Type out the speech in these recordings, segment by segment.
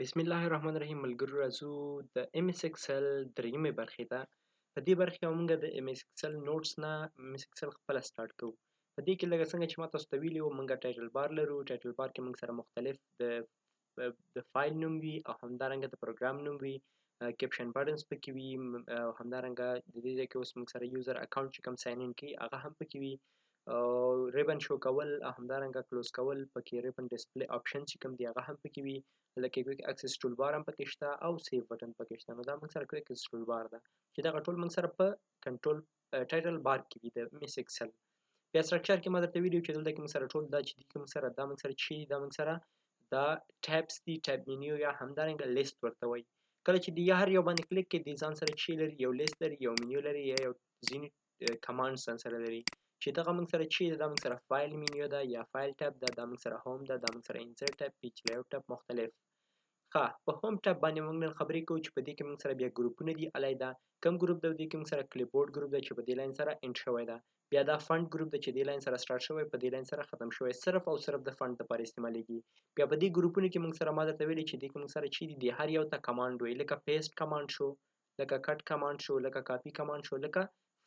بسم الله الرحمن الرحیم. ملګرو، راځو د ایم ایس ایکسل درېیمې برخې ته. په دې برخې کې موږ د ایم ایس ایکسل نوټس نه ایم ایس ایکسل خپله سټارټ کوو. په دې کې لکه څنګه چې ما تاسو ته ویلي وو، موږ ټایټل بار لرو. ټایټل بار کې موږ سره مختلف د فایل نوم وي او همدارنګه د پروګرام نوم وي، کیپشن بټنز پکې وي، او همدارنګه د دې ځای کې اوس موږ سره یوزر اکاونټ چې کوم ساین ان کوي هغه هم پکې وي، او ریبن شو کول او همدارنګه کلوز کول پکې، ریبن ډسپلی آپشن چې کوم دی هغه هم پکې وي، لکه کویک اکسس ټول بار هم پکې شته او سیو بټن پکې شته. نو دا موږ سره کویک اکسس ټول بار ده چې دغه ټول موږ سره په کنټرول ټایټل بار کې وي د ایم ایس ایکسل. بیا سټرکچر کې ما درته ویلي چې دلته کې موږ سره ټول دا چې دي، موږ سره دا موږ سره چې دا موږ سره دا ټیبس دي، ټیب مینیو یا همدارنګه لیست ورته وایي. کله چې د هر یو باندې کلیک کړئ، د ځان سره چې لري یو لیست لري، یو مینیو لري یا یو ځینې کمانډ ځان سره لري. چې دغه موږ سره چې دا موږ سره فایل مینیو ده یا فایل ټب ده، دا موږ سره هوم ده، دا موږ سره انسرټ ټب، پیج لیاوټ ټب مختلف. ښه، په هوم ټب باندې موږ نن خبرې کوو چې په دې کې موږ سره بیا ګروپونه دي علیحده. کوم ګروپ ده؟ دې کې موږ سره کلیپ بورډ ګروپ ده چې په دې لاین سره انډ شوی ده. بیا دا فند ګروپ ده چې دې لاین سره سټارټ شوی، په دې لاین سره ختم شوی، صرف او صرف د فند لپاره استعمالیږي. بیا په دې ګروپونو کې موږ سره ما درته ویلي چې دې کې موږ سره چې دي، هر یو ته کمانډ وایي، لکه پیسټ کمانډ شو، لکه کټ کمانډ شو، لکه کاپي کمانډ شو، لکه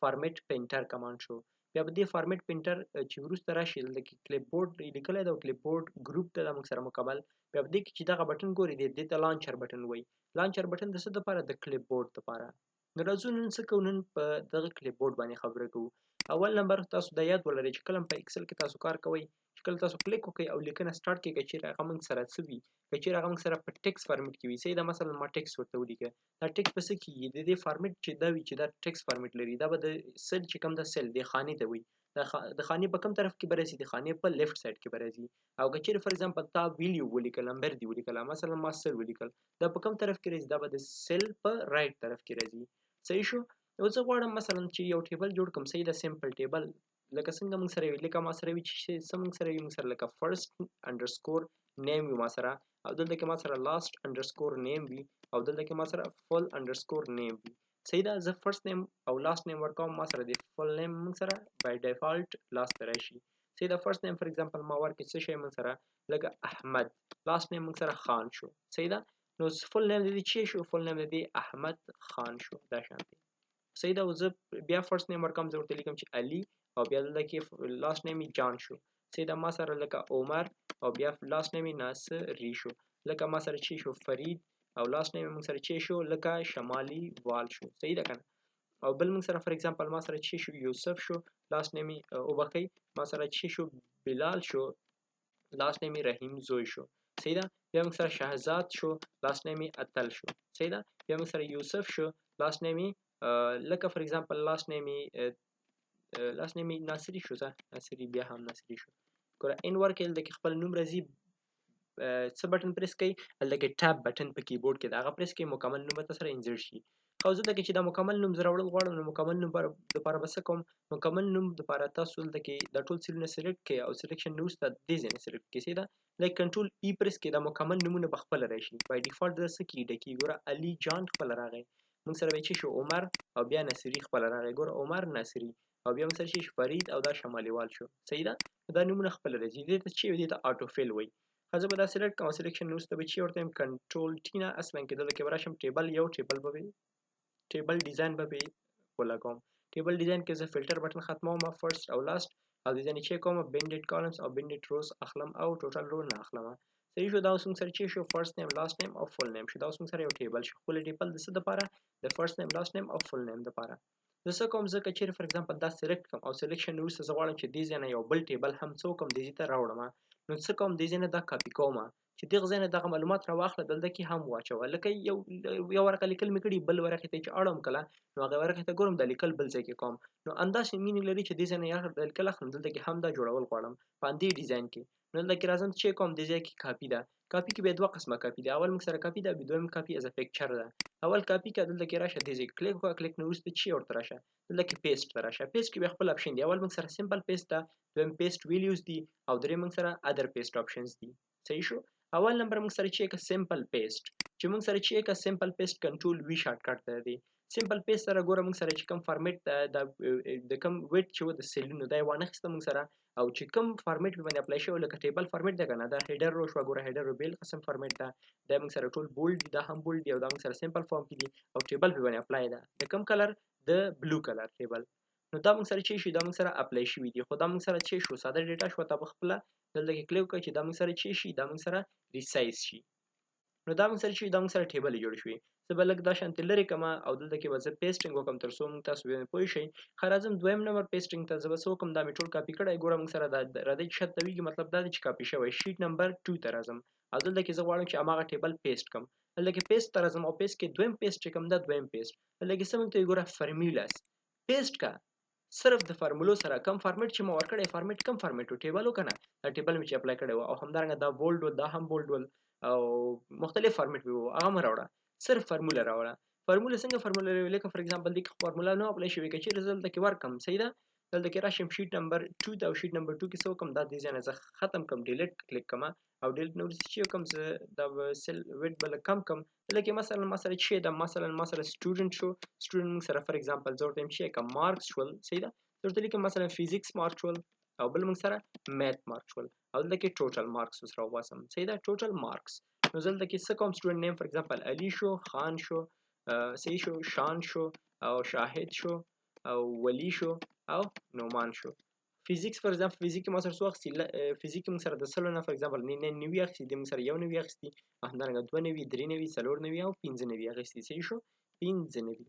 فارمیټ پینټر کمانډ شو. بیا په دې فارمیټ پینټر چې وروسته راشي، دلته کې کلیپ بورډ لیکلی دی او کلیپ بورډ ګروپ ده موږ سره مکمل. بیا په دې کې چې دغه بټن ګوري، دې ته لانچر بټن وایي. لانچر بټن د څه دپاره؟ د کلیپ بورډ دپاره. نو راځو نن څه کوو؟ نن په دغه کلیپ بورډ باندې خبرې کوو. اول نمبر تاسو دا یاد ولرئ چې کله په ایکسل کې تاسو کار کوئ، چې کله تاسو کلیک وکړئ او لیکنه سټارټ کړئ، که چیرې هغه موږ سره څه وي، که چیرې هغه موږ سره په ټیکس فارمیټ کې وي، صحیح ده. مثلا ما ټیکس ورته ولیکه، دا ټیکس په څه کېږي؟ د دې فارمیټ چې دا وي، چې دا ټیکس فارمیټ لري، دا به د سیل چې کوم د سیل د خانې ته وي، د خانې په کوم طرف کې به راځي؟ د خانې په لیفټ سایډ کې به راځي. او که چیرې فار ایگزامپل تا ویلیو ولیکل، نمبر دې ولیکل، مثلا ما سل ولیکل، دا په کوم طرف کې راځي؟ دا به د سیل په رایټ طرف کې راځي. صحیح شو. نو زه غواړم مثلا چې یو ټیبل جوړ کړم، صحیح ده، سمپل ټیبل، لکه څنګه موږ سره وي، لکه ما سره وي چې څه موږ سره وي، موږ سره لکه فرست انډرسکور نیم وي ما سره، او دلته کې ما سره لاست انډرسکور نیم وي، او دلته کې ما سره فل انډرسکور نیم وي. صحیح ده. زه فرست نیم او لاست نیم ورکوم، ما سره د فل نیم موږ سره بای ډیفالت لاست ته راشي. صحیح ده. فرست نیم فار ایگزامپل ما ورکړ څه شی موږ سره، لکه احمد، لاست نیم موږ سره خان شو. صحیح ده. نو فل نیم د دې چی شو؟ فل نیم د دې احمد خان شو، دا شان دی. صحیح ده. او زه بیا فرست نیم ورکوم، زه ورته لیکم چې علي، او بیا دلته کې لاست نیم یې جان شو. صحیح ده. ما سره لکه عمر، او بیا لاست نیم یې ناصري شو. لکه ما سره چی شو؟ فرید، او لاست نیم یې موږ سره چی شو؟ لکه شمالي وال شو. صحیح ده که نه؟ او بل موږ سره فار ایگزامپل ما سره چی شو؟ یوسف شو، لاست نیم یې، وبخښئ، ما سره چی شو؟ بلال شو، لاست نیم یې رحیم زوی شو. صحیح ده. بیا موږ سره شهزاد شو، لاست نیم یې اتل شو. صحیح ده. بیا موږ سره یوسف شو، لاست نیم یې، لکه فار ایگزامپل لاست نیم یې، لاست نیم یې ناصري شو، ځه ناصري، بیا هم ناصري شو. ګوره ان ورکې دلته کې خپل نوم راځي، څه بټن پریس کوي؟ دلته کې ټیب بټن په کیبورډ کې ده، هغه پریس کوي، مکمل نوم به تاسو سره انزرټ شي. خو زه دلته کې چې دا مکمل نوم زه راوړل غواړم، نو مکمل نوم دپاره به څه کوم؟ مکمل نوم دپاره تاسو دلته کې دا ټول سیلونه سلیکټ کړئ او سلیکشن نه وروسته دې ځای نه سلیکټ کړئ. صحیح ده. لایک کنټرول ای پریس کړئ، دا مکمل نومونه به خپله راشي. بای ډیفالت دا څه کېږي؟ ډکېږي. ګوره علي جان خپله راغی، موږ سره به چې شو عمر، او بیا ناصري خپله راغی. ګوره عمر ناصري، او بیا موږ سره چې شو فرید، او دا شماليوال شو. صحیح ده. دا نومونه خپله راځي. دې ته چې دې ته آټو فیل وایي. ښه، زه به دا سلیکټ کوم، سلیکشن وروسته به چې ورته وایم کنټرول ټي نه، اصلا کې دلته کې به راشم ټیبل، یو ټیبل به وي، ټیبل ډیزاین به پې ولګوم. ټیبل ډیزاین کې زه فلټر بټن ختموم، فرست او لاست، او دې ځای نه چې کوم بینډډ کالمز او بینډډ روز اخلم او ټوټل رو نه اخلم. صحیح شو. دا اوس موږ سره چې شو فرست نیم، لاست نیم او فل نیم شو. دا اوس موږ سره یو ټیبل شو. خپل ټیبل د څه دپاره؟ د فرست نیم، لاست نیم او فل نیم دپاره. زه څه کوم؟ زه که چیرې فار ایگزامپل دا سلیکټ کوم او سلیکشن وروسته زه غواړم چې دې ځای نه یو بل ټیبل هم څه وکړم، دې ځای ته راوړم. نو څه کوم؟ دې ځای نه دا کاپي کوم چې دغه ځای نه دغه معلومات راواخله، دلته کې هم واچوه. لکه یو ورقه لیکل مې کړي، بل ورقې ته چې اړوم کله، نو هغه ورقې ته ګورم دا لیکل بل ځای کې کوم. نو همداسې مینینګ لري چې دې ځای نه یو لیکل اخلم، دلته کې هم دا جوړول غواړم په همدې ډیزاین کې. نو دلته کې راځم چې کوم دې ځای کې کاپي ده. کاپي کې بیا دوه قسمه کاپي ده. اول موږ سره کاپي ده، بیا دویم کاپي از ا پکچر ده. اول کاپي کې دلته کې راشه، دې ځای کې کلیک وکړه، کلیک نه وروسته چې ورته راشه، دلته کې پیسټ ته راشه. پیسټ کې بیا خپل اپشن دی. اول موږ سره سمپل پیسټ ده، دویم پیسټ ویلیوز دي، او دریم موږ سره ادر پیسټ اپشنز دي. صحیح شو. اول نمبر موږ سره چې که سمپل پیسټ، چې موږ سره چې که سمپل پیسټ کنټرول وی شارټ کټ ده دی. سمپل پیسټ سره ګوره موږ سره چې کوم فارمیټ ده، د کوم ویډ چې و د سیلونو دا یې وانه خیسته موږ سره، او چې کوم فارمیټ باندې اپلای شوی لکه ټیبل فارمیټ ده کنه، دا هیډر رو شو، ګوره هیډر رو بیل قسم فارمیټ ده، دا موږ سره ټول بولډ دي، دا هم بولډ دي او دا موږ سره سمپل فارم کې دي او ټیبل په باندې اپلای ده. د کوم کلر؟ د بلو کلر ټیبل. نو دا موږ سره چې شي، دا موږ سره اپلای شوي دي. خو دا موږ سره چې شو ساده ډیټا شو، تا په خپله دلته کې کلیک وکړه چې دا موږ سره چې شي، دا موږ سره ریسایز شي. نو دا موږ سره چې دا موږ سره ټیبل جوړ شوي. زه به لږ دا شانتې لرې کړم او دلته کې به زه پیسټینګ وکړم تر څو موږ تاسو بیا پوه شئ. ښه، راځم دویم نمبر پیسټینګ ته. زه به څه وکړم، دا مې ټول کاپي کړی. ګوره موږ سره دا راځي چې شاته ویږي، مطلب دا دی چې کاپي شوی. شیټ نمبر 2 ته راځم او دلته کې زه غواړم چې هماغه ټیبل پیسټ کړم. دلته کې پیسټ ته راځم او پیسټ کې دویم پیسټ چې کوم ده، دویم پیسټ دلته کې څه موږ ته ګوره فارمولاز پیسټ کا، صرف د فارمولو سره کم فارمیټ چې ما ورکړی، فارمیټ کم فارمیټ و ټیبل و که نه، دا ټیبل مې چې اپلای کړی و او همدارنګه دا بولډ و، دا هم بولډ ول او مختلف فارمیټ مې و، هغه مه راوړه، صرف فارموله راوړه. فارموله څنګه فارموله راوړي؟ لکه فار اگزامپل دې کې فارموله نه اپلای شوې، که چېرې زه دلته کې ورکړم، صحیح ده، دلته کې راشم شیټ نمبر 2 ته او شیټ نمبر 2 کې څه وکړم، دا دې ځای نه زه ختم کړم، ډیلیټ کلیک کړم او ډیلیټ نه وروسته چې وکړم، زه دا سیل ویډ به لږ کم کړم. دلته کې مثلا ما سره چې ده، مثلا ما سره سټوډنټ شو، سټوډنټ موږ سره فار اگزامپل زه ورته وایم چې که مارکس شول، صحیح ده، زه ورته لیکم مثلا فزیکس مارک شول او بل موږ سره میت مارک شول او دلته کې ټوټل مارکس اوس راوباسم، صحیح ده، ټوټل مارکس. نو زه دلته کې څه کوم، سټوډنټ نیم فار اگزامپل علي شو، خان شو، صحیح شو، شان شو او شاهد شو او ولی شو او نعمان شو. فزیکس فار اگزامپل فزیک کې ما سره څو اخیستي؟ فزیک کې موږ سره د سلو نه فار اگزامپل 99 اخیستي، دې موږ سره 91 اخیستي، همدارنګه 92، 93، 94 او 95 اخیستي، صحیح شو، 95.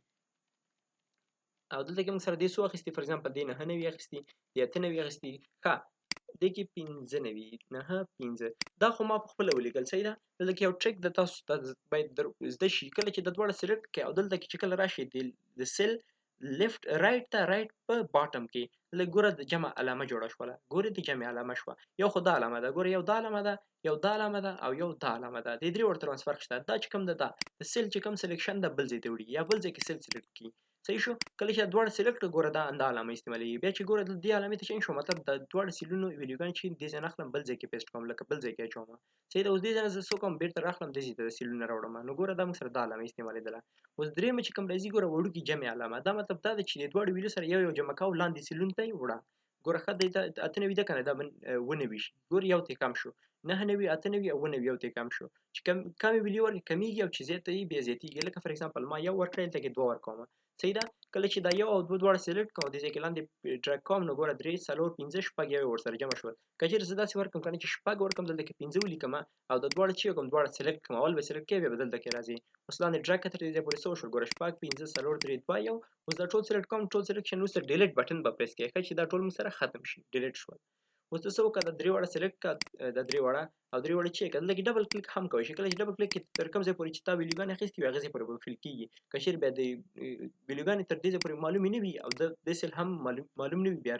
او دلته کې موږ سره دې څو اخیستي؟ فار اگزامپل دې 99 اخیستي، دې 98 اخیستي. ښه، دې کې 95، 9، 5، دا خو ما په خپله ولیکل، صحیح ده. دلته کې یو ټریک د تاسو ته باید در زده شي، کله چې د دواړه سلیکټ کړئ او دلته کې چې کله راشي د سیل لیفټ رایټ ته، رایټ په باټم کې لږ ګوره د جمع علامه جوړه شوله، ګوره د جمع علامه شوه، یو خو دا علامه ده، ګوره یو دا علامه ده، یو دا علامه ده او یو دا علامه ده، دې درې ورته ترمنځ فرق شته. دا چې کوم ده، دا د سیل چې کوم سلیکشن ده بل ځای ته وړي یا بل ځای کې سیل سلیکټ کړي، صحیح شو. کله چې دواړه سلیکټ کړو، ګوره دا انده علامه استعمالېږي. بیا چې ګوره دې علامې ته چینج شو، مطلب د دواړه سیلونو ویلیوګان چې دې ځای نه اخلم بل ځای کې پیسټ کوم، لکه بل ځای کې اچوم، صحیح ده. اوس دې ځای نه زه څه کوم، بېرته راخلم دې ځای ته د سیلونه راوړم، نو ګوره دا موږ سره دا علامه استعمالېدله. اوس درېیمه چې کوم راځي، ګوره وړوکي جمع علامه، دا مطلب دا ده چې د دواړو ویلو سره یو یو جمع کوو، لاندې سیلونو ته یې وړه. ګوره ښه دی، 98 ده که نه، دا به 97 شي، ګوره یو ترې کم شو، 99، 98 او 97 یو ترې کم شو. چې کمې ویلې ورکړې کمېږي او چې زیاته یې بیا زیاتېږي. لکه فار اگزامپل ما یو ورکړی، دلته کې دوه ورکوم، صحیح ده. کله چې دا یو او دوه دواړه سلیکټ کوم، دې ځای کې لاندې ډرګ کوم، نو ګوره 3، 4، 5، شپږ یو ورسره جمع شول. که چېرې زه داسې ورکړم که نه چې شپږ ورکړم، دلته کې 5 ولیکم او دا دواړه چې وکړم، دواړه سلیکټ کړم، اول به سلیکټ کړې، بیا به دلته کې راځي. اوس لاندې ډرګ کړه، تر دې ځای پورې څه وشول، ګوره شپږ، 5، 4، 3، 2، 1. اوس دا ټول سلیکټ کوم، ټول سلیکشن وروسته ډیلیټ بټن به پریس کړې، ښه چې دا ټول موږ سره ختم شي، ډیلیټ شول. اوس ته څه وکړه، دا درې واړه سلیکټ کړه، دا درې واړه او درې واړه چې کړه، دلته کې ډبل کلیک هم کوی شي. کله چې ډبل کلیک کړې، تر کوم ځای پورې چې تا ویلیوګانې اخیستې وي، هغه ځای پورې به فیل کېږي. که چېرې بیا د ویلیوګانې تر دې ځای پورې معلومې نه وي او د سیل هم معلوم نه وي، بیا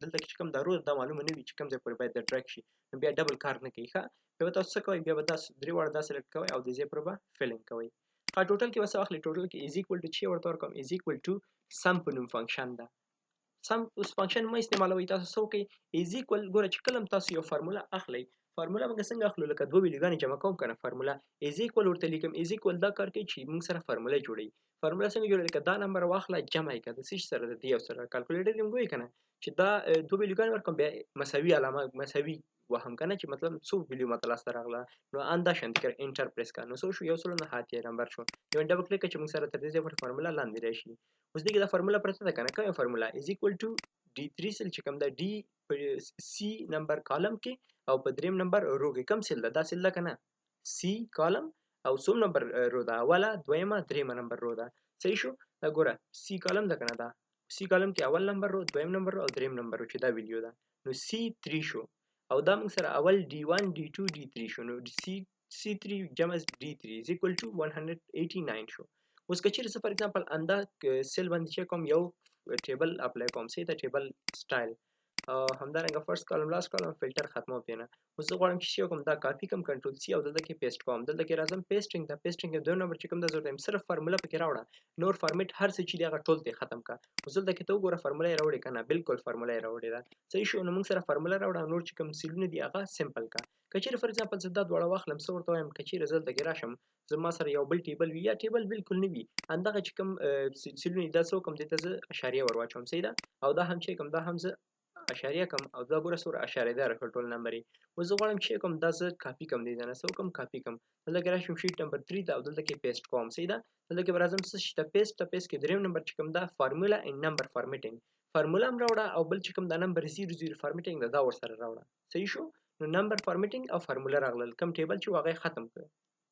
دلته کې چې کوم دا رو دا معلومه نه وي چې کوم ځای پورې باید ډرګ شي، نو بیا ډبل کار نه کوي. ښه، بیا به تاسو څه کوئ، بیا به تاسو درې واړه دا سلیکټ کوئ او دې ځای پورې به فیلینګ کوئ. ښه، ټوټل کې به څه واخلئ؟ ټوټل کې از ایکوال ټو چې ورته ورکوم، از ایکوال ټو سم په نوم فنکشن ده. سم اوس فنکشن مه استعمالوئ، تاسو څه وکړئ، از ایکوال. ګوره چې کله هم تاسو یو فارموله اخلئ، فارموله موږ څنګه اخلو، لکه دوه ویلیوګانې جمع کوم که نه، فارموله از ایکوال ورته لیکم. از ایکوال دا کار کوي چې موږ سره فارموله جوړوي. فارموله څنګه جوړوي؟ لکه دا نمبر واخله جمع یې کړه د څه شي سره، د دې یو سره. کالکولیټر کې موږ وایو که نه چې دا دوه ویلیوګانې ورکړم، بیا مساوي علامه مساوي وهم که نه، چې مطلب څو ویلیو ماته لاسته راغله. نو ان دا شان کړه، انټر پریس کړه، نو څو شو، یو سل نه اتیا نمبر شو. یو ډبل کلیک چې موږ سره تر دې ځای پورې فارموله لاندې راشي. اوس دې کې دا فارموله پرته ده که نه، کومه فارموله؟ از ایکوال ټو ډي 3 سیل چې کوم ده، ډي په سی نمبر کالم کې او په دریم نمبر رو کې کوم سیل ده، دا سیل ده که نه، سی کالم او څوم نمبر رو ده، اوله، دویمه، دریمه نمبر رو ده، صحیح شو. دا ګوره سی کالم ده که نه، دا سی کالم کې اول نمبر رو، دویم نمبر رو او دریم نمبر رو چې دا ویلیو ده، نو سی 3 شو. او دا موږ سره اول ډي 1، ډي 2، ډي 3 شو، نو سی 3 جمع ډي 3 از ایکوال ټو 189 شو. اوس که چېرې زه فار اگزامپل اندا سیل باندې چې کوم یو ټیبل اپلای کوم، صحیح ده، ټیبل سټایل، همدارنګه فرست کالم لاست کالم فلټر ختمو پینه. اوس زه غواړم چې څه وکړم، دا کاپي کوم، کنټرول سی او دلته کې پیسټ کوم. دلته کې راځم پیسټینګ ته، پیسټینګ کې دویم نمبر چې کوم ده زه ورته وایم صرف فارموله پکې راوړه، نور فارمیټ هر څه چې دی هغه ټول ته ختم کړه. اوس دلته کې ته وګوره فارموله یې راوړې که نه، بالکل فارموله یې راوړې ده، صحیح شو. نو موږ سره فارموله راوړه، نور چې کوم سیلونه دي هغه سمپل کړه. که چېرې فار اگزامپل زه دا دواړه واخلم، څه ورته وایم، که چېرې زه دلته کې راشم، زما سره یو بل ټیبل وي یا ټیبل بالکل نه وي، همدغه چې کوم سیلونه دي دا څه وکړم، دې ته زه اشاریه ور واچوم، صحیح ده. او دا هم چې کوم، دا هم زه اشاریه کوم او دا ګوره څومره اشاریه دار شول ټول نمبر یې. اوس زه غواړم چې کوم دا زه کاپي کوم، دې ځای نه څه وکړم؟ کاپي کوم. دلته کې راشم شیټ نمبر 3 ته او دلته کې پیسټ کوم، صحیح ده. دلته کې به راځم څه شي ته؟ پیسټ ته. پیسټ کې دریم نمبر چې کوم ده فارمولا اینډ نمبر فارمیټینګ، فارمولا هم راوړه او بل چې کوم دا نمبر 00 فارمیټینګ ده دا ورسره راوړه، صحیح شو. نو نمبر فارمیټینګ او فارمولا راغلل، کوم ټیبل چې هغه ختم کړ.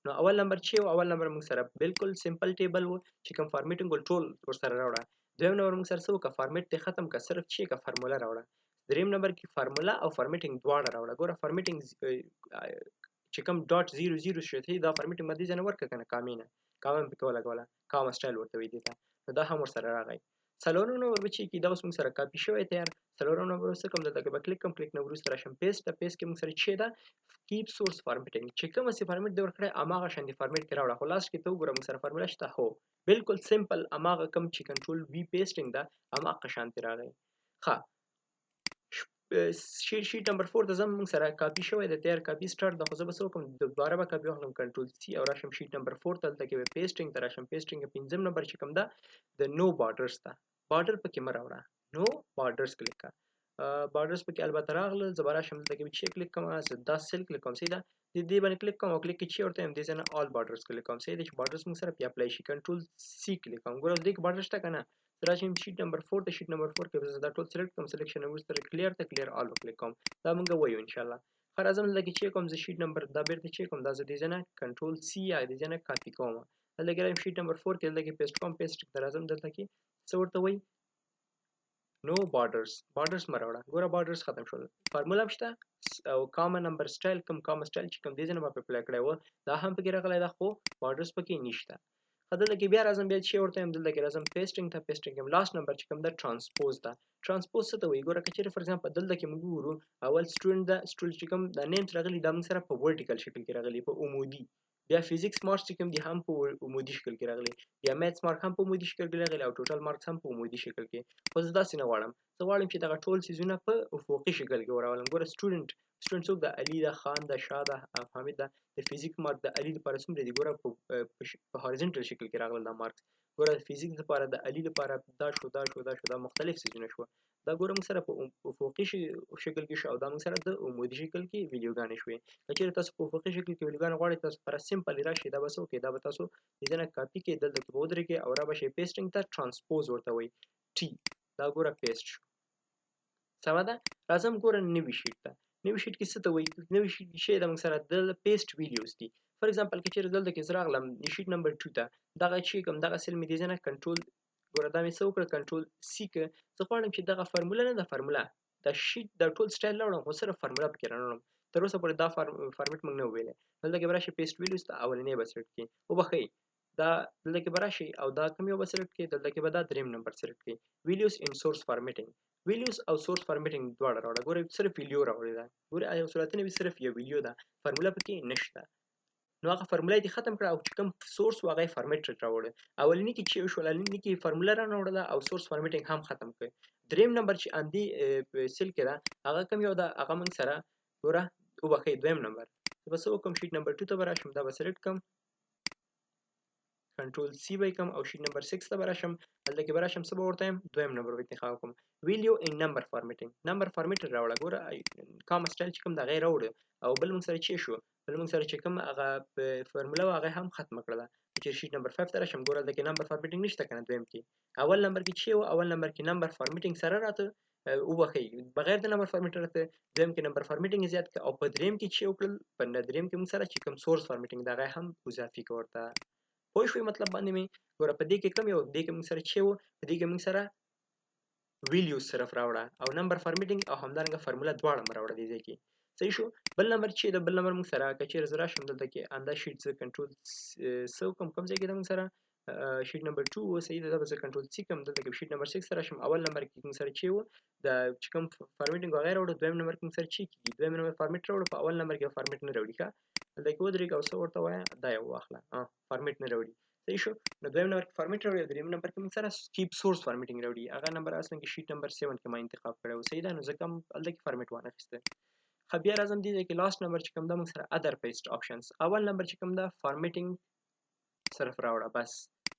نو اول نمبر چې و، اول نمبر موږ سره بالکل سمپل ټیبل و چې کوم فارمیټینګ ول ټول ورسره راوړه. دویم نمبر موږ سره څه وکړه؟ فارمیټ دې ختم کړه، صرف چې که فارمولا راوړه. دریم نمبر کې فارمولا او فارمیټینګ دواړه راوړه. ګوره فارمیټینګ چې کوم ډاټ 00 شو، دا فارمیټینګ باندې ځنه ورکړه کنه، کامې نه کامه پکې ولګوله، کامه سټایل ورته وی دی ته، نو دا هم ورسره راغی. څلورم نمبر به چې کی دا اوس موږ سره کاپي شوی تیار. څلورم نمبر اوس کوم دلته کې به کلیک کوم، کلیک نه وروسته راشم پیسټ ته. پیسټ کې موږ سره چې ده کیپ سورس فارمیټینګ، چې کوم څه فارمیټ دی ورکړی هماغه شان دی فارمیټ کې راوړه. خو لاست کې ته وګوره موږ سره فارمولا شته، هو بالکل سمپل هماغه کوم چې کنټرول وی پیسټینګ ده هماغه شان دی راغی. ښه شیټ نمبر 4 ته ځم، موږ سره کاپي شوی دی تیار، کاپي سټارټ ده. خو زه به څه وکړم؟ دوباره به کاپي واخلم کنټرول سی او راشم شیټ نمبر 4 ته، دلته کې به پیسټینګ ته راشم. پیسټینګ کې پنځم نمبر چې کوم ده د نو بارډرز ته، بارډر پکې مه راوړه، نو بارډرز کلیک کړه. بارډرز پکې البته راغله، زه به راشم دلته کې به چې کلیک کوم، زه دا سیل کلیک کوم، صحیح ده. د دې باندې کلیک کوم او کلیک کې چې ورته یم دې ځای نه آل بارډرز کلیک کوم، صحیح ده، چې بارډرز موږ سره پې اپلای شي. کنټرول سی کلیک کوم، ګوره دې کې بارډر شته که نه؟ راشم شیټ نمبر 4 ته، شیټ نمبر 4 کې زه دا ټول سلیکټ کوم، سلیکشن وروسته کلیر ته کلیر آل کلیک کوم، دا موږ وایو ان شاء الله. ښه راځم دلته کې چې کوم زه شیټ نمبر دا بیرته چې کوم دا زه دې ځای نه کنټرول سی یا دې ځای نه کاپي کوم، دلته کې راځم شیټ نمبر 4 کې دلته کې پیسټ کوم، پیسټ ته راځم دلته کې څه ورته وایي؟ نو بارډرز، بارډرز مه راوړه. ګوره بارډرز ختم شول، فارمولا هم شته او کامه نمبر سټایل، کوم کامه سټایل چې کوم دې ځای نه ما پرې اپلای کړی و دا هم پکې راغلی ده، خو بارډرز پکې نشته. ښه دلته کې بیا راځم، بیا چې ورته یم دلته کې راځم پیسټینګ ته. پیسټینګ کې لاست نمبر چې کوم ده ترانسپوز ده. ترانسپوز څه ته وایي؟ ګوره که چېرې فار ایگزامپل دلته کې موږ وګورو اول سټوډنټ ده، سټوډنټ چې کوم دا نیمز راغلي دا موږ سره په ورټیکل شکل کې راغلي، په عمودي. بیا فزیکس مارکس چې کوم دي هم په عمودي شکل کې راغلي، بیا میتھس مارک هم په عمودي شکل کې راغلي او ټوټل مارکس هم په عمودي شکل کې. خو زه داسې نه غواړم، زه غواړم چې دغه ټول څیزونه په افقي شکل کې وراولم. ګوره سټوډنټ څوک ده؟ علي ده، خان ده، شاه ده، حامد ده. د فزیک مارک د علي لپاره څومره دي؟ ګوره په هاریزنټل شکل کې راغلل دا مارکس. ګوره د فزیک لپاره د علي لپاره دا شو، دا شو، دا شو، دا مختلف څیزونه شو. دا ګوره موږ سره په افقي شکل کې شو او دا موږ سره د عمودي شکل کې ویډیوګانې شوې. که چېرې تاسو په افقي شکل کې ویډیوګانې غواړئ تاسو لپاره سمپل راشي، دا به څه وکړئ؟ دا به تاسو دې ځای نه کاپي کړئ، دلته کې به ودرېږئ او را به شئ پیسټینګ ته، ترانسپوز ورته وایي ټي. دا ګوره پیسټ شو، سمه ده. راځم ګوره نوي شیټ ته. نوي شیټ کې څه ته وایي؟ نوي شیټ کې شی د موږ سره د پیسټ ویډیوز دي. فار ایگزامپل که چېرې دلته کې زه راغلم شیټ نمبر 2 ته، دغه چې کوم دغه سیل مې دې ځای نه کنټرول، ګوره دا مې څه وکړه؟ کنټرول سی که زه غواړم چې دغه فارموله نه ده، فارموله دا شیټ دا ټول سټایل راوړم، خو صرف فارموله پکې رانوړم. تر اوسه پورې دا فارمیټ موږ نه و ویلی. دلته کې به راشي پیسټ ویلیوز ته، اولنی به سلیکټ کړي، وبخښئ دا دلته کې به راشي او دا کوم یو به سلیکټ کړي؟ دلته کې به دا دریم نمبر سلیکټ کړي، ویلیوز ان سورس فارمیټینګ. ویلیوز او سورس فارمیټینګ دواړه راوړه. ګوره صرف ویلیو راوړې ده، ګوره یو صورتونه وي صرف یو ویلیو ده، فارموله پکې نشته. نو هغه فارموله یې ختم کړه او چې کوم سورس و هغه یې فارمیټ راوړ. اولني کې چې شول، اولني کې فارموله را نه وړله او سورس فارمیټینګ هم ختم کړ. دریم نمبر چې اندی سیل کې ده هغه کوم یو ده؟ هغه موږ سره ګوره وبخښئ دویم نمبر. زه به څه وکړم؟ شیټ نمبر 2 ته به راشم، دا به سلیکټ کړم، کنټرول سی به یې کړم او شیټ نمبر 6 ته به راشم. دلته کې به راشم، څه به ورته یم؟ دویم نمبر به انتخاب کړم، ویلیو ان نمبر فارمیټینګ. نمبر فارمیټر راوړه. ګوره کام سټایل چې کوم د هغې راوړو او بل موږ سره چې شو، بل موږ سره چې کوم هغه فارموله وه هغه هم ختمه کړله. چې شیټ نمبر 5 ته راشم، ګوره دلته کې نمبر فارمیټینګ نشته که نه؟ دویم کې اول نمبر کې چې و، اول نمبر کې نمبر فارمیټینګ سره راته وبخښئ بغیر د نمبر فارمیټر راته، دویم کې نمبر فارمیټینګ زیات کړ او په دریم کې چې وکړل، په دریم کې موږ سره چې کوم سورس فارمیټینګ د هغه هم اضافي کړ ورته. پوه شوې مطلب باندې مې؟ ګوره په دې کې کوم یو، دې کې موږ سره چې و، په دې کې موږ سره ویلیوز صرف راوړه او نمبر فارمیټینګ او همدارنګه فارموله دواړه مو راوړه دې ځای کې. صحیح شو. بل نمبر چې د بل نمبر موږ سره که چېرې زه راشم دلته کې همدا شیټ زه کنټرول څه وکړم، کوم ځای کې ده موږ سره شیټ نمبر 2 و، صحیح ده، دا به زه کنټرول سی کړم. دلته کې شیټ نمبر 6 ته راشم، اول نمبر کې موږ سره چې و د چې کوم فارمیټینګ وغیره راوړو، دویم نمبر کې موږ سره چې کېږي دویم نمبر فارمیټ راوړو، په اول نمبر کې فارمیټ نه راوړي. ښه دلته کې ودرېږه او څه ورته وایه، دا یو واخله، فارمیټ نه راوړي. صحیح شو. نو دویم نمبر کې فارمیټ راوړي او دریم نمبر کې موږ سره کیپ سورس فارمیټینګ راوړي. هغه نمبر اصلا کې شیټ نمبر 7 کې ما انتخاب کړی و، صحیح ده. نو ځکه هم هلته کې فارمیټ وانه خیسته. ښه بیا راځم دې ځای کې لاست نمبر چې کوم ده موږ سره ادر پیسټ آپشنز. اول نمبر چې کوم ده فارمیټینګ صرف راوړه، بس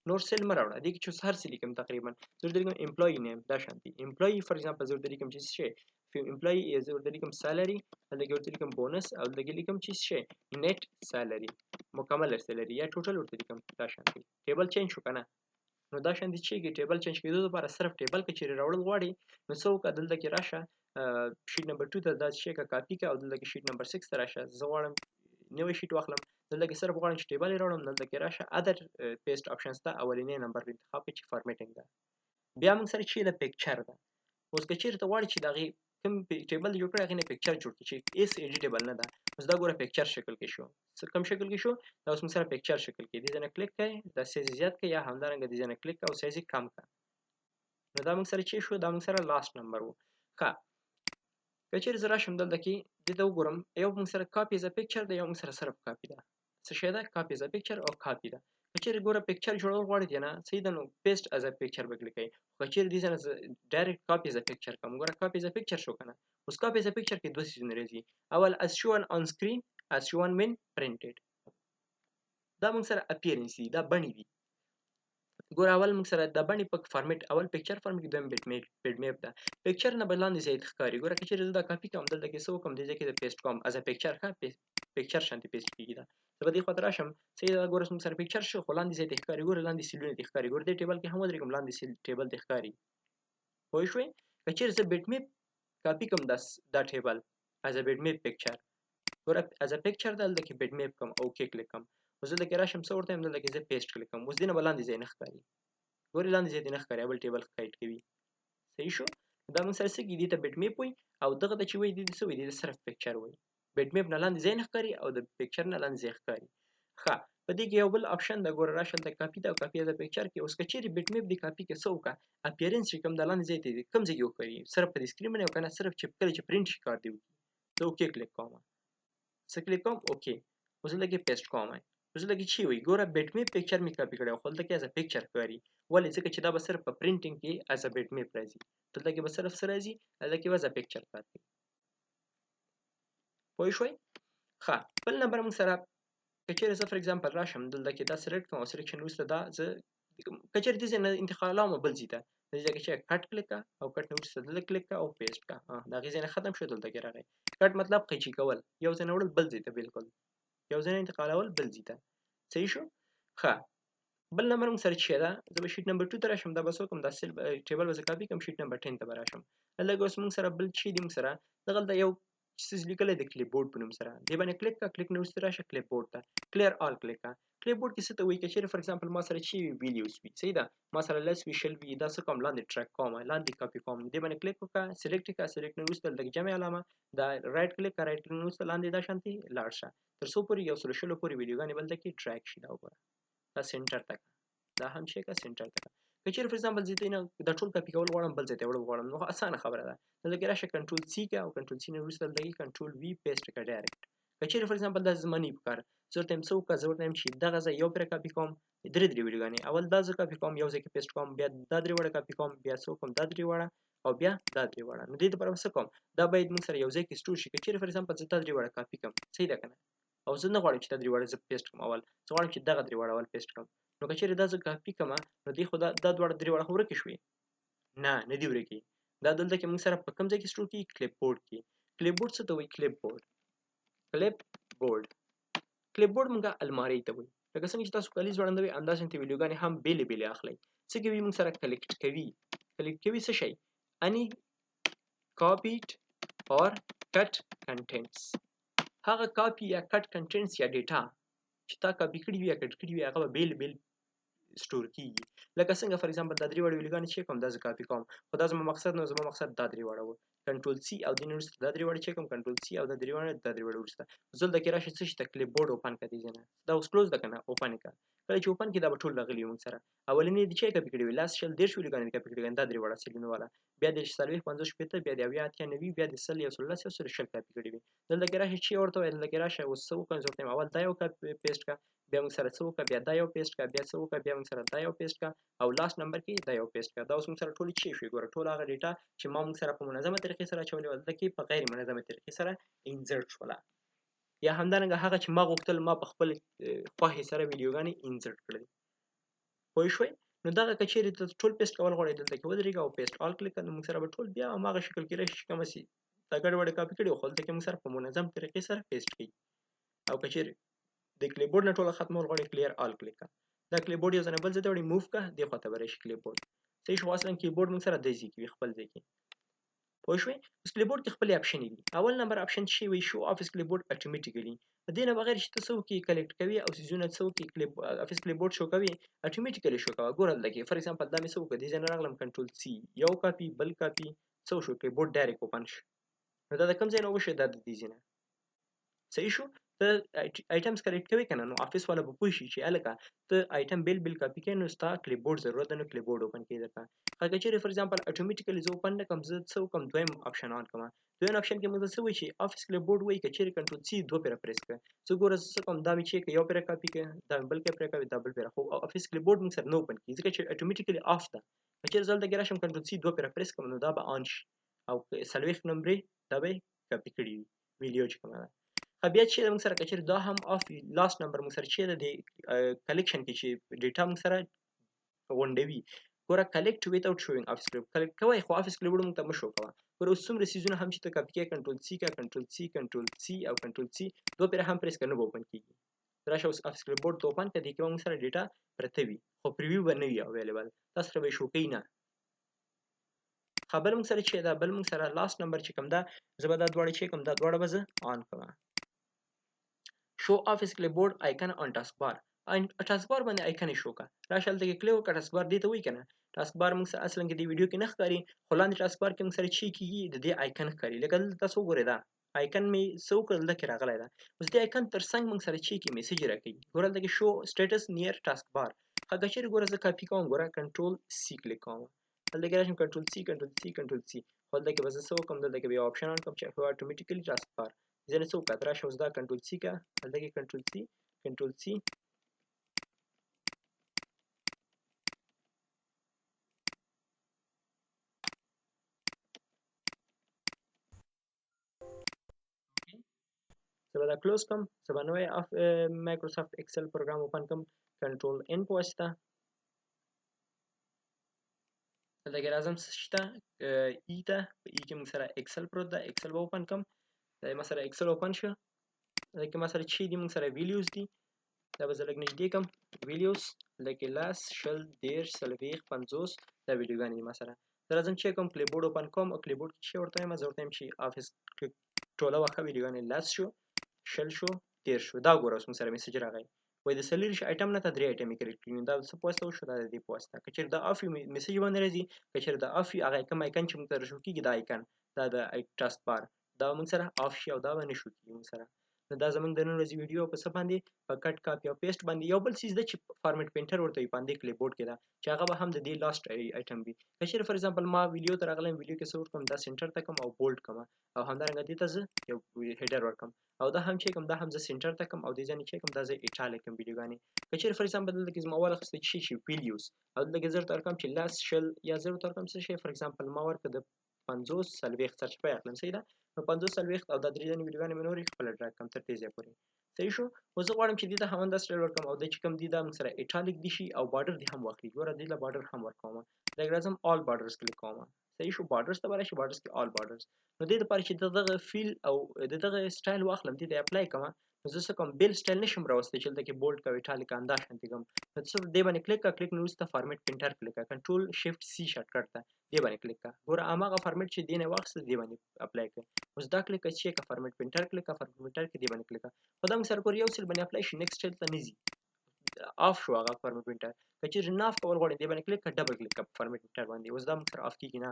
نور سیل مه راوړه. دې کې چې اوس هر څه لیکم تقریبا زه ورته لیکم امپلوي نیم، دا شان دي امپلوي. فار ایگزامپل زه ورته لیکم چې څه شی امپلای زه ورته لیکم سالري، دلته کې ورته لیکم بونس، او دلته کې لیکم چې شی نیټ سالري، مکمل سالري یا ټوټل ورته لیکم. دا شان دی ټیبل چینج شو کنه. نو دا شان دی چې ټیبل چینج کېدو لپاره صرف ټیبل کې چیرې راوړل غواړي نو څه وکړه، دلته کې راشه شیټ نمبر 2 ته دا شی کا کاپي کا، او دلته کې شیټ نمبر 6 ته راشه. زه غواړم نوی شیټ واخلم، دلته کې صرف غواړم چې ټیبل یې راوړم. دلته کې راشه ادر پیسټ آپشنز ته اولنی نمبر انتخاب کړه چې فارمیټینګ ده. بیا موږ سره چې د پکچر ده. اوس که چیرې ته غواړې چې د هغې کوم ټیبل جوړ کړی هغې نه پکچر جوړ کړي چې هېڅ ایډیټیبل نه ده. اوس دا ګوره پکچر شکل کې شو. څه کوم شکل کې شو؟ دا اوس موږ سره پکچر شکل کې دې ځای نه کلیک کړئ، دا سایز یې زیات کړئ، یا همدارنګه دې ځای نه کلیک کړئ او سایز یې کم کړئ. نو دا موږ سره چې شو، دا موږ سره لاست نمبر و. ښه، که چیرې زه راشم دلته کې دې ته وګورم، یو موږ سره کاپي از پکچر ده، یو موږ سره صرف کاپي ده. څه شی ده؟ کاپي از پکچر او کاپي ده. که چیرې ګوره پکچر جوړول غواړې دی نه، صحیح ده، نو پیسټ از پکچر به کلیک کوئ. خو که چیرې دې ځای نه زه ډایرکټ کاپي از پکچر کوم، ګوره کاپي از پکچر شو که نه. اوس کاپي از پکچر کې دوه څیزونه راځي، اول از شون آن سکرین، از شون وین پرنټډ. دا موږ سره اپیرنس دي، دا بڼې دي. ګوره اول موږ سره دا بڼې په فارمیټ، اول پکچر فارمیټ، دویم بیټ میپ ده. پکچر نه به لاندې ځای ښکاري. ګوره که چیرې زه دا کاپي کوم، دلته کې څه وکړم، دې ځای کې زه پیسټ کوم از پکچر. ښه، پکچر شانتې پیسټ کېږي. دا زه به دې خوا ته راشم، صحیح ده، ګوره موږ سره پکچر شو، خو لاندې ځای ته ښکاري. ګوره لاندې سیلونه دې ښکاري. ګوره دې ټیبل کې هم ودرېږم، لاندې سیل ټیبل دې ښکاري. پوه شوې؟ که چیرې زه بیټ میپ کاپي کوم دا ټیبل از ا بیټ میپ پکچر، ګوره از ا پکچر ده، دلته کې بیټ میپ کوم او کې کلیک کوم. اوس دلته کې راشم څه ورته یم، دلته کې زه پیسټ کلیک کوم. اوس دې نه به لاندې ځای نه ښکاري. ګورې لاندې ځای دې نه ښکاري، بل ټیبل ښکاري کوي. صحیح شو؟ دا موږ سره څه کېږي، دې ته بیټ میپ وایي، او دغه ته چې وایي دې ته څه وایي، دې ته صرف پکچر وایي. بیټ میپ نه لاندې ځای نه ښکاري او د پکچر نه لاندې ځای ښکاري. ښه، په دې کې یو بل آپشن ده. ګوره راشه دلته کاپي ده او کاپي ده پکچر کې. اوس که چیرې بیټ میپ دې کاپي کې څه وکړه، اپیرنس چې کوم د لاندې ځای ته دی، کوم ځای کې وښکاري، صرف په دې سکرین باندې او که نه صرف چې کله چې پرنټ شي کار دی وکړي. زه اوکې کلیک کوم، څه کلیک کوم، اوکې. اوس دلته کې پیسټ کوم. اوس دلته کې چې وایي، ګوره بیټ میپ پکچر مې کاپي کړی، خو دلته کې از ا پکچر ښکاري. ولې؟ ځکه چې دا به صرف په پرنټینګ کې از ا بیټ میپ راځي، دلته کې به صرف څه راځي، دلته کې به از ا پکچر کار کوي. پوه شوئ؟ ښه، بل نمبر موږ سره که چیرې زه فار اګزامپل راشم دلته کې دا سلیکټ کوم او سلیکشن وروسته دا زه که چیرې دې ځای نه انتقالوم بل ځای ته، دې ځای کې چې کټ کلیک کړه او کټ نه وروسته دلته کلیک کړه او پیسټ کړه. د هغې ځای نه ختم شو، دلته کې راغی. کټ مطلب قیچي کول، یو ځای نه وړل بل ځای ته، بالکل یو ځای نه انتقالول بل ځای ته. صحیح شو؟ ښه، بل نمبر موږ سره چې ده، زه به شیټ نمبر 2 ته راشم، دا به څه وکړم، دا سیل ټیبل به زه کاپي کړم، شیټ نمبر 10 ته به راشم. دلته اوس موږ سره بل چې دی، موږ سره دغلته یو څه لیکلی د کلیپ بورډ په نوم سره، دې باندې کلیک کړه. کلیک نه وروسته راشه کلیپ بورډ ته، کلیر آل کلیک کړه. کلیپ بورډ کې څه ته وایي، که چیرې فار اګزامپل ما سره چې ویلیوز وي، صحیح ده، ما سره لس وي، شل وي، دا څه کوم، لاندې ټریک کوم، لاندې کاپي کوم. دې باندې کلیک وکړه، سلیکټ کړه. سلیکټ نه وروسته دلته جمع علامه دا رایټ کلیک کړه، رایټ کلیک نه وروسته لاندې دا شانتې لاړ شه، تر څو پورې یو سل شلو پورې ویډیوګانې بل کې ټریک شي. دا وګوره، دا سنټر ته کړه، دا هم چې کړه سنټر ته کړه. که چیرې فار اګزامپل زه نه دا ټول کاپي کول غواړم، بل ځای ته وړل غواړم، نو خو اسانه خبره ده. دلته کې راشه کنټرول سی کړه او کنټرول سی نه وروسته دلته کې کنټرول وی پیسټ کړه ډایرکټ. که چیرې فار اګزامپل دا زما نه وي پکار، زه ورته یم څه وکړه، زه ورته یم چې دغه ځای یو پرې کاپي کوم، درې درې ویډیوګانې، اول دا زه کاپي کوم، یو ځای کې پیسټ کوم، بیا دا درې واړه کاپي کوم، بیا څه وکړم، دا درې واړه او بیا دا درې واړه. نو دې لپاره به څه کوم، دا باید موږ سره یو ځای کې سټور شي. که چیرې فار اګزامپل زه دا درې واړه کاپي کوم، صحیح ده که نه، او زه نه غواړم چې دا درې واړه زه پیسټ کوم، اول زه غواړم چې دغه درې واړه اول پیسټ کوم. نو که چیرې دا زه کاپي کوم، نو دې خو دا دواړه درې واړه خو ورکې شوې؟ نه، نه دي ورکې. دا دلته کې موږ سره په کوم ځای کې سټور کیږي؟ کلیپ بورډ کې. کلیپ بورډ څه ته وایي؟ کلیپ بورډ، کلیپ بورډ، کلیپ بورډ موږ المارۍ ته وایي. لکه څنګه چې تاسو کالي ځوړندوي، همداسې ته ویډیوګانې هم بېلې بېلې اخلئ. څه کوي موږ سره؟ کلیکټ کوي. کلیکټ کوي څه شی؟ اني کاپیډ اور کټ کنټینټس. هغه کاپي یا کټ کنټینټس یا ډیټا چې تا کاپي کړي وي یا کټ کړي وي، هغه به بېل بېل سټور کیږي. لکه څنګه فار اګزامپل دا درې واړه ویډیوګانې چې کوم، دا زه کاپي کوم، خو دا زما مقصد نه، زما مقصد دا درې واړه وو. کنټرول سی او دې نه وروسته دا درې واړه چې کوم، کنټرول سی او دا درې واړه، دا درې واړه وروسته زه دلته کې راشه څه شي ته کلیپ بورډ اوپن کړه، دې ځای نه دا اوس کلوز ده که نه، اوپن یې کړه. کله چې اوپن کړي دا به ټول راغلي وي موږ سره. اولنې دې چې کاپي کړي وي، لس شل دېرش ویډیوګانې دې کاپي کړي وي، دا درې واړه سلونه والا، بیا دې څلوېښت پنځوس شپېته، بیا دې اویا اتیا نوي، بیا دې سل یو سل لس یو سل شل کاپي کړي وي. دلته کې راشه چې ورته وایي، دلته کې راشه اوس څه وکړم، زه ورته وایم اول دا یو کاپي پیسټ کړه، بیا موږ سره څه وکړه، بیا دا یو پیسټ کړه، بیا څه وکړه، بیا موږ سره دا یو پیسټ کړه، او لاست نمبر کې دا یو پیسټ کړه. دا اوس موږ سره ټولې چې شوې، ګوره ټول هغه ډیټا چې ما موږ سره په منظمه طریقې سره اچولې وه، دلته کې په غیر منظمه طریقې سره انزرټ شوله. یا همدارنګه هغه چې ما غوښتل ما په خپل خوښې سره ویډیوګانې انزرټ کړلې. پوه شوئ؟ نو دغه که چیرې ته ټول paste کول غواړې، دلته کې ودرېږه او paste all کلیک کړه، نو موږ سره به ټول بیا هماغه شکل کې راشي چې کومه سي دا ګډ وډ کاپي کړي، خو دلته کې موږ سره په منظم طریقې سره paste کوي. او که چیرې د clipboard نه ټوله ختمول غواړې، clear all کلیک کړه، دا clipboard یو ځای نه بل ځای ته وړي، move کړه، دې خوا ته به راشي clipboard. صحیح شو؟ اصلا کیبورډ موږ سره دی ځای کې وي، خپل ځای کې. پوه شوې؟ اوس clipboard کې خپلې option دي. اول نمبر option چې وي show office clipboard automatically، دې نه بغیر چې ته څه وکړې collect کوي او څیزونه څه وکړې office clipboard show کوي، automatically show کوه. ګوره دلته کې for example دا مې څه وکړه، دې ځای نه راغلم control C، یو کاپي بل کاپي څه وشو، clipboard direct open شو. نو دا د کوم ځای نه وشو؟ دا د دې ځای نه. صحیح شو؟ ته items collect کوې که نه، نو office والا به پوه شي چې هلکه ته item بېل بېل کاپي کوې، نو ستا clipboard ضرورت ده، نو clipboard open کوي درته. خو که چېرې for example automatically زه open نه کړم، زه څه وکړم، دویم option on کړم. دویم option کې موږ ته څه وایي چې office clipboard وایي که چېرې control C دوه پېره press کړه. زه ګوره زه څه کوم، دا مې چې که یو پېره کاپي کړه، دا مې بل پېره کاپي، دا بل پېره، خو office clipboard موږ سره نه open کېږي ځکه چې automatically off ده. که چېرې زه دلته کې راشم control C دوه پېره press کړم، نو دا به on شي او 40 نمبرې دا به یې کاپي کړي وي ویډیو چې کومه ده. ښه، بیا چې موږ سره که چېرې دا هم off وي، last number موږ سره چې ده د collection کې چې data موږ سره غونډوي، ګوره collect without showing office clip، collect کوی خو office clipboard موږ ته مه show کوه. ګوره اوس څومره څیزونه هم چې ته کاپي کوې، control C که control C، control C او control C دوه پېره هم press کړه، نه به open کېږي. راشه اوس office clipboard ته open کړه، دې کې به موږ سره data پرته وي، خو preview به نه وي available، تاسو سره به یې show کوي نه. ښه، بل موږ سره چې ده، بل موږ سره last number چې کوم ده، زه به دا دواړه چې کوم دا دواړه به زه on کړم. show office clipboard icon on taskbar، taskbar باندې icon یې show کړه. راشه هلته کې کلیک وکړه، taskbar دې ته وایي که نه، taskbar موږ سره اصلا کې دې ویډیو کې نه ښکاري، خو لاندې taskbar کې موږ سره چې کېږي د دې icon ښکاري. لکه دلته تاسو وګورئ، دا icon مې څه وکړل، دلته کې راغلی ده. اوس دې icon تر څنګ موږ سره چې کې message راکوي. ګوره دلته کې show status near taskbar. ښه، که چېرې ګوره زه کاپي کوم، ګوره control C کلیک کوم، دلته کې راشم control C، control C، control C، خو دلته کې به زه څه وکړم، دلته کې به یو option on کړم چې automatically taskbar. زه نه څه وکړم، راشه اوس دا control C کړه، دلته کې control C، control C، زه به دا close کړم، زه به نوی Microsoft Excel program open کړم، control N په واسطه. دلته کې راځم څه شته E ته، په E کې موږ سره Excel پروت ده، Excel به open کړم. دا ما سره Excel open شو، دلته کې ما سره چې دي موږ سره values دي، دا به زه لږ نږدې کړم. values دلته کې 10، 20، 30، 40، 50، دا ویډیوګانې دي ما سره. زه راځم چې کوم clipboard open کوم او clipboard کې چې ورته وایم، زه ورته وایم چې office ټوله وخه ویډیوګانې 10 شو، 20 شو، 30 شو. دا ګوره اوس موږ سره message راغی، وایي د 40 item نه ته 3 item یې create کړي. نو دا څه په واسطه وشو؟ دا د دې په واسطه. که چېرې دا off وي message باندې راځي، که چېرې دا off وي هغه کوم icon چې موږ ته show کېږي، دا icon، دا د taskbar، دا موږ سره off شي او دا به نه show کېږي موږ سره. نو دا زموږ د نن ورځې ویډیو په څه باندې، په cut copy او paste باندې. یو بل څیز ده چې format painter ورته وایي، په همدې clipboard کې ده چې هغه به هم د دې last item وي. که چېرې for example ما ویډیو ته راغلم، ویډیو کې څه ورکړم، دا center ته کوم او bold کوم، او همدارنګه دې ته زه یو header ورکړم، او دا هم چې کوم دا هم زه center ته کوم، او دې ځای چې کوم دا زه italic کوم ویډیوګانې. که چېرې for example دلته کې زما واخیسته چې شي values، او دلته کې زه ورته ورکړم چې 10، 20 یا زه ورته ورکړم څه شی، for example ما ورکړه د 50، 40 سرچپه یې اخلم، صحیح ده؟ نو 50، 40 او دا درې ځانې ویډیوګانې مې نورې خپله drag کړم تر دې ځایه پورې، صحیح شو؟ خو زه غواړم چې دې ته هم همدا style ورکړم، او دا چې کوم دی دا موږ سره italic دي شي او border دې هم واخلي. ګوره دې له border هم ورکوم، دا راځم all borders کلیک کوم، صحیح شو؟ borders ته به راشي، borders کې all borders. نو دې دپاره چې د دغه feel او د دغه style واخلم، دې ته apply کړم، نو زه څه کوم، بېل style نشم راوستی چې دلته کې bold کوي italic همدا شانتې کوم. نو څه دې باندې کلیک کړه، کلیک نه وروسته format painter کلیک کړه، control shift C shortcut ته دې باندې کلیک کړه. ګوره هماغه format چې دې نه واخیسته دې باندې apply کړه. اوس دا کلیک کړه چې که format painter کلیک کړه، format painter کې دې باندې کلیک کړه. خو دا موږ سره ګوره یو ځل باندې apply شي، next style ته نه ځي، off شو هغه format painter. که چېرې نه off کول غواړې دې باندې کلیک کړه، double کلیک کړه format painter باندې، اوس دا موږ سره off کېږي نه،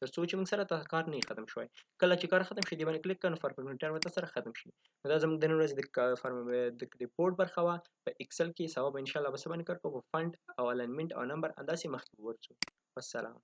تر څو چې موږ سره تا کار نه ختم شوی. کله چې کار ختم شي دې باندې کلیک کړه، نو format painter به سره ختم شي. نو دا زموږ د نن ورځې د report برخه وه په Excel کې. سبا به انشاءالله به څه باندې کار کوو، په font او alignment او number، همداسې مخکې به ورځو. والسلام.